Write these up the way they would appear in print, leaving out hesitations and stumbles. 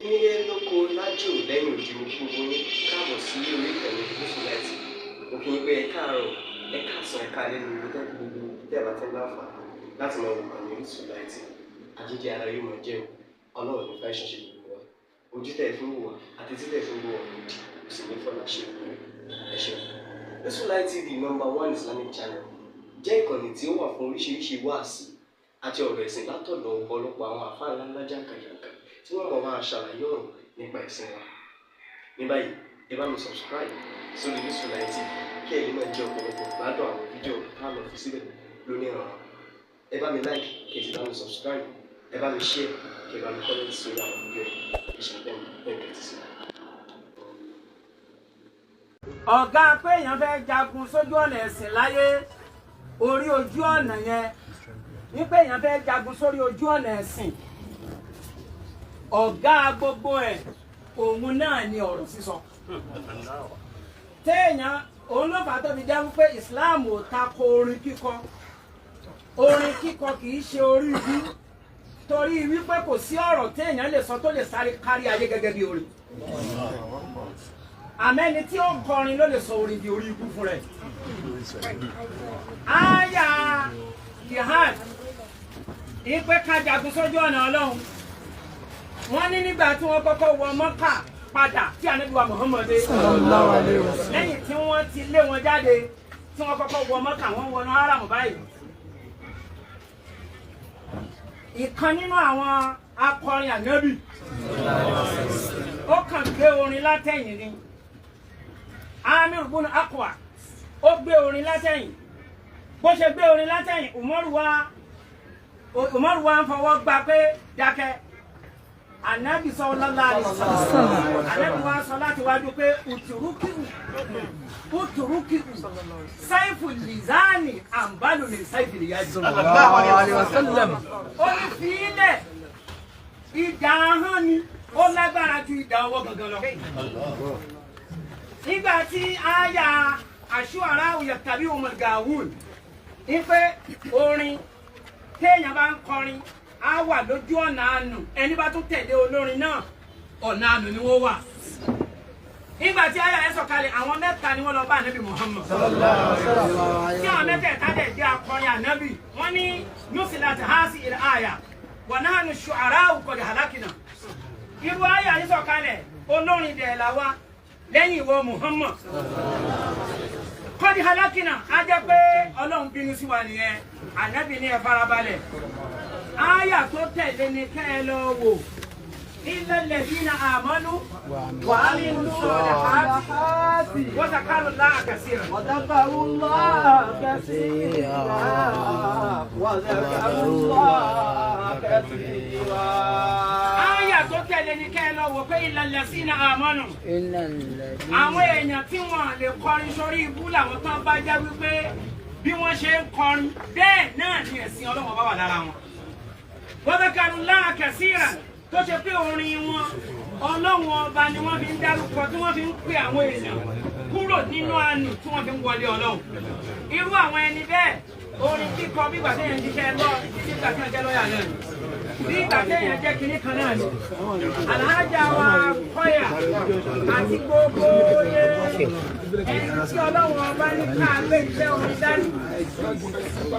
Nílé lóko lájò lẹ́yìn òdì, mo kí gbogbo yín káàbọ̀ sí orí ìkànnì Gúúsù Láìtì. Mo kí yín pé ẹ káàárọ̀, ẹ káàsán, ẹ káalẹ́ ní ibi tẹ́ gbogbo tẹ́ bá ti ń láǹfààní láti máa wò kàn ní Orísun Láìtì. Àjíjẹ ara yóò máa jẹun, Ọlọ́run ní fẹ́ ṣe gbogbo wa. Ojú tẹ́ ẹ fi ń wò wá àti tí tẹ́ ẹ fi ń wò wá lòdì kò sì ní fọlá ṣe ìwé. Ẹ ṣeun. Orísun Light TV, number one Islamic channel, jẹ́ ìkànnì tí ó wà fún oríṣiríṣi wáàsí àti ọ̀rọ̀ ẹ̀sìn látọ̀dọ̀ ọ̀pọ̀lọpọ̀ àwọn àfáà ńláńlá jàǹkàjàǹkà tí wọ́n mọ̀ máa ṣàlàyé ọ̀rọ̀ nípa ẹ̀sìn wa. Ní báyìí, ẹ bá mi subscribe sórí Orísun Light TV kí ẹ lè máa jẹ ọ̀pọ̀lọpọ̀ gbádùn àwọn fídíò tá a lọ fi síbẹ̀ lónìí ọ̀rọ̀. Ẹ bá mi like, kí ẹ sì bá mi subscribe, ẹ bá mi share, kí ẹ bá mi comment sórí àwọn fídíò yìí. Ẹ ṣe bẹ́ẹ̀ bẹ́ẹ̀ kẹ́tì sí. Ọ̀gá pé èèyàn fẹ́ jagun sójú ọ̀nà ẹ̀sìn láyé, orí ojú ọ̀nà yẹn wípé èèyàn fẹ́ jagun sórí ojú ọ̀nà ẹ̀sìn, ọ̀gá gbogbo ẹ̀ òun náà ni ọ̀rọ̀ sísọ. Téèyàn òun ló fà á tó fi jẹ́ wípé Islam ò tako orin kíkọ. Orin kíkọ kì í ṣe orí ibú, torí wípé kò sí ọ̀rọ̀ téèyàn lè sọ tó lè sáré kárí ayé gẹ́gẹ́ bí orin. Àmẹ́ni tí ó kọrin ló lè sọ orin di orí ibú fún rẹ̀. Àyà jihad, ìpè ká jagun sójú ọ̀nà Ọlọ́run, wọ́n ní nígbà tí wọ́n kọ́kọ́ wọ Mọ́kà padà tí Ànábì wa Muhammad, lẹ́yìn tí wọ́n ti lé wọn jáde, tí wọ́n kọ́kọ́ wọ Mọ́kà, wọ́n wọnú haram báyìí. Ìkan nínú àwọn akọrin Ànábì, ó kàn gbé orin látẹ̀yìn ni. Amir bunu Akwa, ó gbé orin látẹ̀yìn. Bó ṣe gbé orin látẹ̀yìn, Umaru wa ń fọwọ́ gba pé dákẹ́. Anabi sallallahu alaihi wasallam, Anabi wa sọ láti wájú pé uturukiu uturukiu saifu lizani ambalu min saifi liyadi. Ó ní fílẹ̀, ìdá ahọ́n ni ó lágbára ju ìdá ọwọ́ gangan lọ. Nígbà tí àyà àṣùwàrà òyà tàbí òmùgàwùn ipe orin téèyàn bá ń kọrin á wà lójú ọ̀nà àánú, ẹni bá tún tẹ̀lé olórin náà, ọ̀nà àánú ni wọ́n wà. Nígbà tí àyà ẹ̀ sọ̀kalẹ̀, àwọn mẹ́ta ni wọ́n lọ bá Ànábì Muhammad, tí àwọn mẹ́tẹ̀ẹ̀ta dẹ̀ jẹ́ akọrin Ànábì. Wọ́n ní nusilat hasi il aya wa nahnu shu'ara'u qad halakina. Irú àyà yìí sọ̀kalẹ̀, olórin dẹ̀ là wá lẹ́yìn ìwọ Muhammad, qad halakina, á jẹ́ pé Ọlọ́run bínú sí wa nìyẹn. Ànábì ní ẹ farabalẹ̀, àyà tó tẹ̀lé ni kẹ́ ẹ lọ wò: illa alladhina amanu wa amilu salihati wa zakaru Allaha kaseeran. وذكروا الله كثيرا وذكروا الله كثيرا. Àyà tó tẹ̀lé ni kẹ́ ẹ lọ wò pé illa alladhina amanu, àwọn èèyàn tí wọ́n lè kọrin sórí ibú làwọn tán bá jẹ́ wípé bí wọ́n ṣe ń kọrin bẹ́ẹ̀ náà ni ẹ̀sìn Ọlọ́wọ́n bá wà lára wọn. Wa zakaru Allaha kaseeran, tó ṣe pé orin wọn, Ọlọ́run Ọba ni wọ́n fi ń dárúkọ, tí wọ́n fi ń pè àwọn èèyàn kúrò nínú àánú, tí wọ́n fi ń wọlé Ọlọ́run. Irú àwọn ẹni bẹ́ẹ̀, orin kíkọ bí ìgbà téèyàn ń ṣiṣẹ́ lọ, bí ìgbà téèyàn jẹ́ lọ́ọ̀yà náà ni, bí ìgbà téèyàn jẹ́ kinní kan náà ni. Alhaja wa kọ́yà àti gbogbo ẹni tí Ọlọ́run Ọba ní ká gbé iṣẹ́ orin dání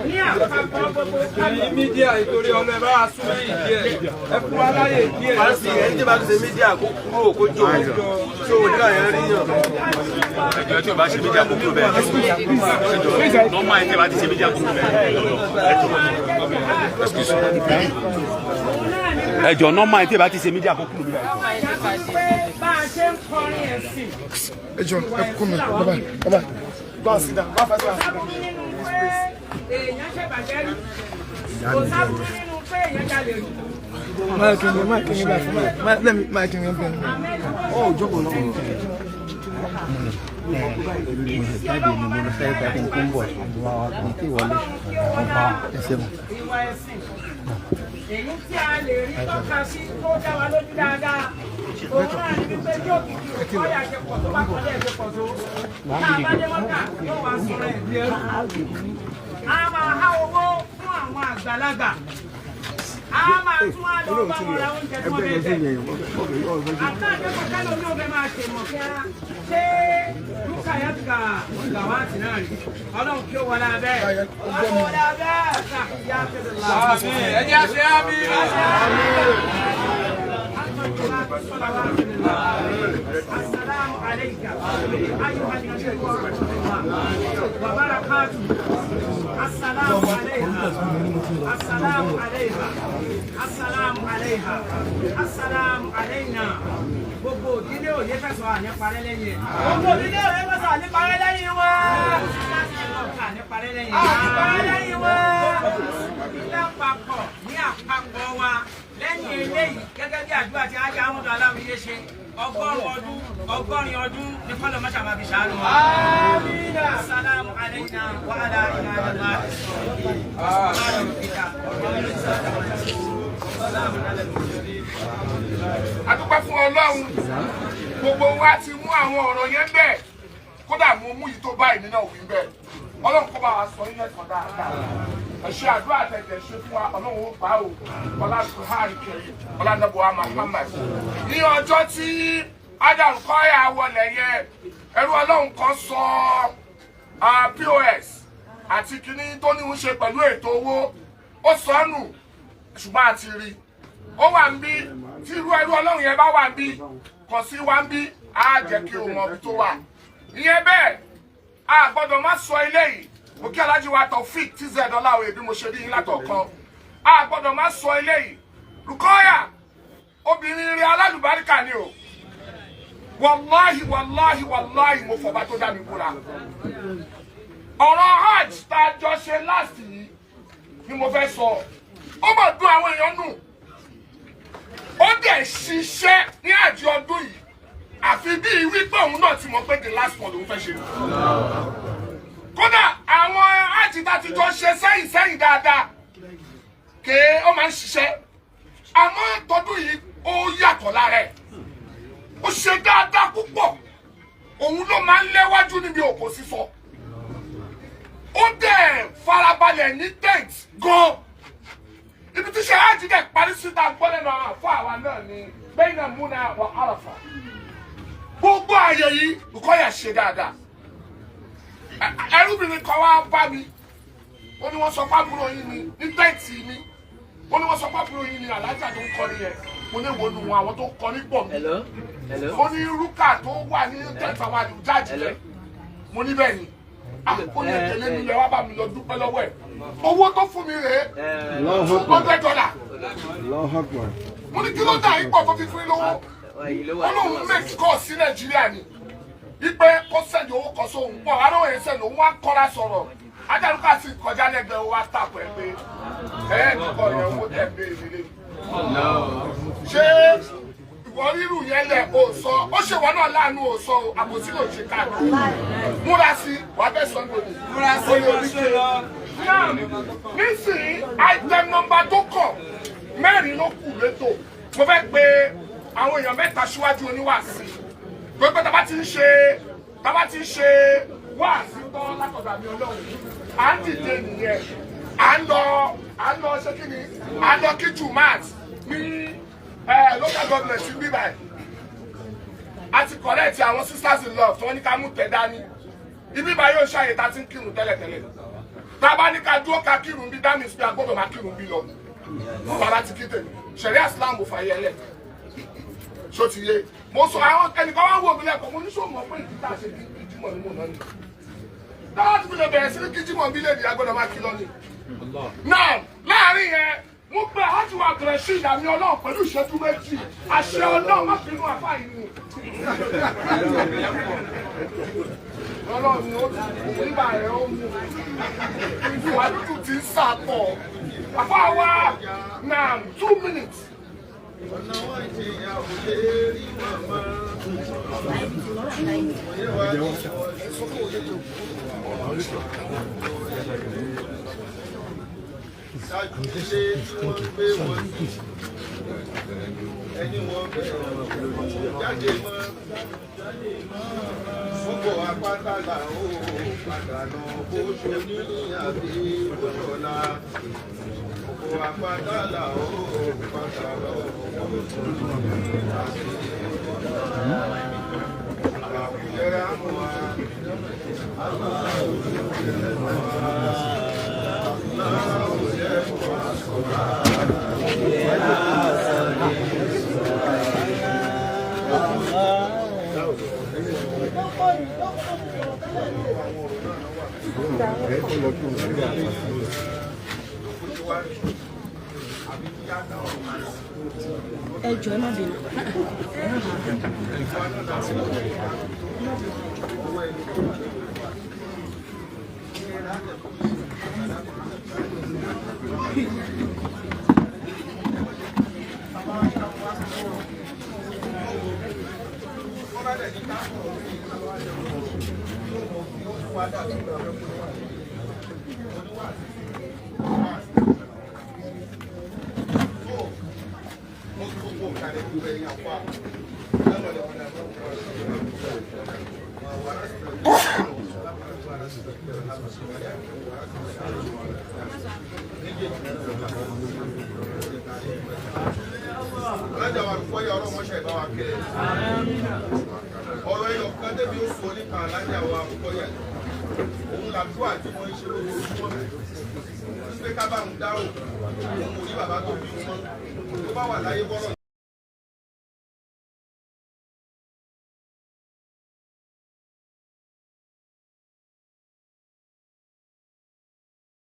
ní àpapọ̀ gbogbo. Ẹ̀yin media, ìtorí ọlọ́, ẹ bá wa sún mẹ́yìn díẹ̀, ẹ fún wa láyè díẹ̀. Pàṣẹ ẹni tí bá ti ṣe media kó kúrò, kó jò tó o nígbà yẹn rí yàn. Ẹjọ, tí o bá ṣe media, kó kúrò bẹ́ẹ̀. Ẹjọ, normal, ẹni tí o bá ti ṣe media, kó kúrò bẹ́ẹ̀. Excuse. Ẹjọ, normal, ẹni tí o bá ti ṣe media, kó kúrò bẹ́ẹ̀. Pé bá a ṣe ń kọrin ẹ̀sìn. Ẹ jọ, ẹ kú mi. Bye bye bye. Go and sit down. Go and sit down. Sábúrú nínú pé èèyàn ṣèbàjẹ́ rí, kò sábúrú nínú pé èèyàn jalè rí. Máìkì mi, máìkì mi báyìí fún mi. Let me máìkì mi bẹ́ẹ̀. Ó jókòó náà. Jáde ni mo lọ fẹ́ gba kí n tó ń bọ̀ ní tí wọlé. Ẹ ṣeun. Ìwà ẹ̀sìn èyí tí a lè rí tọ́ka sí tó dá wa lójú dáadáa, òun náà ní wípé bí òkìkí òkọ́yà ṣe pọ̀ tó bá kọ́lé ẹ̀ ṣe pọ̀ tó, tá a bá dé Mọ́kà, yóò wá sọ̀rọ̀ ẹ̀ bí ẹrú. A máa há owó fún àwọn àgbàlagbà. A máa tún wá lọ bá wọn ra oúnjẹ tí wọ́n fẹ́ jẹ. Àtàkẹ́kọ̀ọ́ kálọ̀ ní ọbẹ̀ máa ṣe mọ̀ kí á ṣé lúkà yàtúkà gàwáàtì náà rí. Ọlọ́run kí ó wọlé abẹ́. Ọlọ́run wọlé abẹ́. Àmín. Ẹ jẹ́ àṣẹ àmín. السلام عليك أيها النبي ورحمة الله وبركاته. السلام عليها، السلام عليها، السلام عليها، السلام علينا. Gbogbo ìdílé òye fẹsọ̀ àní parẹ́ lẹ́yìn ẹ̀. Gbogbo ìdílé òye fẹsọ̀ àní parẹ́ lẹ́yìn wa. Àní parẹ́ lẹ́yìn. Àní parẹ́ lẹ́yìn wa. Ilé àpapọ̀ ní àpapọ̀ wa lẹ́yìn eléyìí gẹ́gẹ́ bí àdúrà tí ajá amúdọ̀ aláwìyé ṣe 100 ọdún 80 ọdún ní kọ́lọ̀ mọ́ṣá máa fi ṣàánú wa. Àmín. Assalamu alayna wa ala ibadillahi A dúpẹ́ fún Ọlọ́run, gbogbo wa ti mú àwọn ọ̀rọ̀ yẹn bẹ́ẹ̀, kódà mo mú yìí tó báyìí nínú òwì bẹ́ẹ̀. Ọlọ́run kó bá wa sọ yín lẹ́sàn dáadáa. Ẹ ṣe àdúrà tẹ̀tẹ̀ ṣe fún wa, Ọlọ́run ó gbà ó. Ọlá Suhari kẹrin ọlá nàbọ̀wá Muhammad. Ní ọjọ́ tí Adam kọ́yà wọlé yẹn, ẹrú Ọlọ́run kan sọ POS àti kinní tó ní ń ṣe pẹ̀lú ètò owó, ó sọ ọ́ nù, ṣùgbọ́n àti rí ó wà ń bí. Tí irú ẹrú Ọlọ́run yẹn bá wà ń bí, kàn sí wa ń bí, á jẹ́ kí o mọ ibi tó wà. Ìyẹn bẹ́ẹ̀, a gbọ́dọ̀ má sọ eléyìí. Mo kí Alhaji wa Taofik TZ Ọláoyè bí mo ṣe rí yín látọ̀kan. A gbọ́dọ̀ má sọ eléyìí. Rukọ́yà obìnrin rẹ alálùbáríkà ni o. Wàláhì wàláhì wàláhì, mo fọba tó dá mi búra. Ọ̀rọ̀ hajj tá a jọ ṣe last yìí ni mo fẹ́ sọ. Ó mà dùn àwọn èèyàn nù. Ó dẹ̀ ṣiṣẹ́ ní àjọ ọdún yìí, àfi bíi wípé òun náà ti mọ̀ pé the last one lòun fẹ́ ṣe. Kódà àwọn àjìtá ti jọ ṣe sẹ́yìn sẹ́yìn dáadáa, ké ó máa ń ṣiṣẹ́, àmọ́ tọdún yìí ó yàtọ̀ lára ẹ̀. Ó ṣe dáadáa púpọ̀. Òun ló máa ń léwájú níbi òkò sísọ. Ó dẹ̀ farabalẹ̀ ní tent gan. Ibi tí ṣe ájì dẹ̀ parí síta gbọ́ lẹ́nu àwọn àfọ àwa náà ni bẹ́ẹ̀nà múna wà àràfà. Gbogbo ààyè yìí, Bùkọ́yà ṣe dáadáa. Ẹrúbìnrin kan wá bá mi, ó ní wọ́n sọ fábúrò yín ni ní tẹ́ǹtì mi. Ó ní wọ́n sọ fábúrò yín ni alájà tó ń kọrin yẹn. Mo ní wo nu wọn, àwọn tó ń kọrin pọ̀ mi. Ó ní rúkà tó wà ní tẹ́ǹtì àwọn àlùjáde rẹ̀. Mo ní bẹ́ẹ̀ ni. Ó ní ètèlé mi lọ wá bá mi lọ dúpẹ́ lọ́wọ́ ẹ̀. Owó tó fún mi rèé, $200. Mo ní kí ló dà ipò tó fi fún yín lówó? Ó lóun make call sí Nàìjíríà ni ipe kó send owó kan sóhun pọ̀ aráwọ̀ yẹn send òun wá kọ́ra sọ̀rọ̀. Ajaluka sì kọjá lẹ́gbẹ̀ẹ́, owó àtàkù ẹ̀ pé ẹ̀ kíkọ yẹn owó tẹ̀ ń béèrè lé. Ṣé ìwọ rírù yẹn lẹ̀ ò sọ? Ó ṣèwọ náà láàánú ò sọ o, àbòsí ló ṣe káàkiri. Múra sí wàá bẹ̀ sọ lónìí. Múra sí wàá ṣe lọ. Náà nísìnyí, item number tó kàn mẹ́rin ló kù létò. Mo fẹ́ pe àwọn èèyàn mẹ́ta síwájú oníwàásí. Gbogbo tá bá ti ń ṣe wáàsí tán látọ̀dọ̀ àmì Ọlọ́run, à ń dìde nìyẹn, à ń lọ ṣé kí ni, à ń lọ kí jumat ní local government ń bí báyìí. A ti correct àwọn sisters in love tí wọ́n ní ká mú tẹ̀ dání. Ibi báyìí yóò ṣàyè tá a ti ń kírun tẹ́lẹ̀tẹ́lẹ̀. Tá a bá ní ká dúró ká kírun bí, that means pé a gbọ́dọ̀ máa kírun bí lọ. Bàbá ti kí tèmi, ṣẹ̀ríà Islam ò fàyè ẹlẹ̀. Ṣó ti yé? Mo sọ àwọn ẹnìkan wá wò mí lẹ́kọ̀ọ́, mo ní sọ mọ̀ pé ìdí tá a ṣe kí jímọ̀ ní mò náà ni táwọn ti fi lè bẹ̀rẹ̀ sí ní kí jímọ̀ bí lè ní agbọ́dọ̀ máa kí lọ ni. Náà láàrin yẹn, mo pe Alhaji wa Abdulrasheed àmì Ọlọ́run pẹ̀lú ìṣẹ́jú 2. Àṣẹ Ọlọ́run, má bínú, àfáà yìí ni Ọlọ́run ni ó ti kú nígbà rẹ̀, ó mú ìwà dúdú ti ń sàpọ̀. Àfáà wa náà, 2 minutes. Ọ̀nà wọn jìyà ò lè rí wọn mọ́. Òye wa ní wọ́n ṣáájú ilé tí wọ́n gbé wọn sí. Ẹni wọn bẹ̀rẹ̀ jáde mọ́. Gbogbo apáta là ó padà lọ bó ṣe ní àbí bó ṣọlá. Gbogbo Àpàdálà ó padà lọ. Ẹ jọ̀ọ́, ẹ má bínú. Alájà wa rúfọ́ yà ọ̀rọ̀ mọ́ṣẹ́ ìbá wa kẹ́. Ọ̀rọ̀ ẹyọ kan débi ó sọ nípa alájà wa rúfọ́ yà. Òun làdúrà tí wọ́n ń ṣe lójoojúmọ́. Wípé ká bá ń dárò, òun kò rí bàbá tó bí wọn. Tó bá wà láyé bọ́rọ̀.